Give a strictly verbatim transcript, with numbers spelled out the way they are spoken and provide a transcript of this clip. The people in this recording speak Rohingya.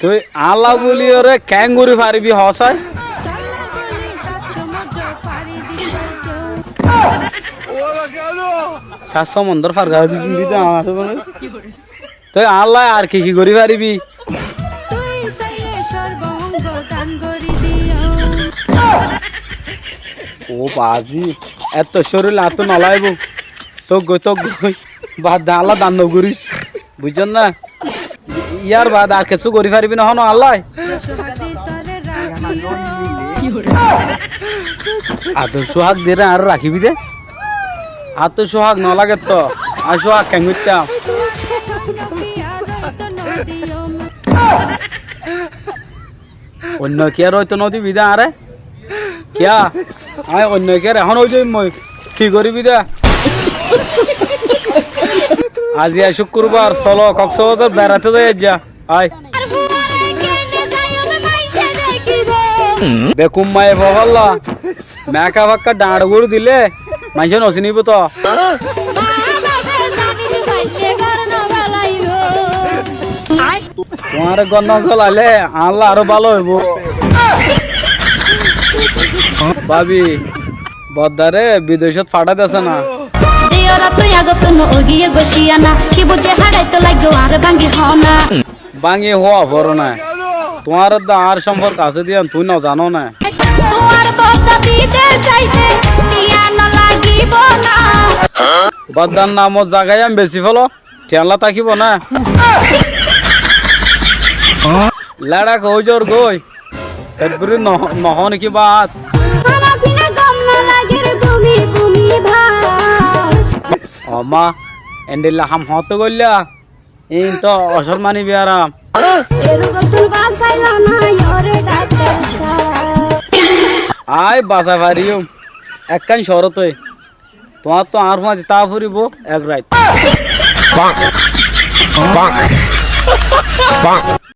Tui Allah buli ore keén gorí faribí hoó sai? Sát somondor farga di di di amar mane. Tui Allah ar ki ki gorí faribí? Ó bazi, etó córir añáttu nolaibo. Tóggoi, tóggoi. Bad de, Allah dan nogoríc. Buijjós né? Yar baade ar kessú gorí faribí né honó Allah? Ador cúhak diyére añáre rakíbi dé? Añáttu cúhak nolage tó, añí cúhak keén goittám? Oinno kiyá roito nodibi dé añáre? Kiyá? Añí oinno kiyá re ehón ói zaiyum moi. Ki goríbi dé? Aziya cúkkurbar, solo Koksbazar beraité zai aijja. Ai. Bekkún maiyafua ólla. Mekaf ekká dhañr gorí dile maincé nosinibó tó. Tuáñre gór nogolaile añálla aró bála óibo. Bábi, boddaré bidecót fathái dese na. Báñgi hoó foré na. Tuáñr edde añár sompork asé dé yían tuñí nozanó né. Boddan namot zaga yían besi félo, thiañlla tákibo né. Leçak ói zor goi. Feth búri no-, nohó né ki bát? Ó ma, endilla ham hoóñtte goillá. Iín toó ocórmani biyaram. Aññí basai fariyum. Ekkán córote. Tuáñttú añár fúañti táa foribó ek rait.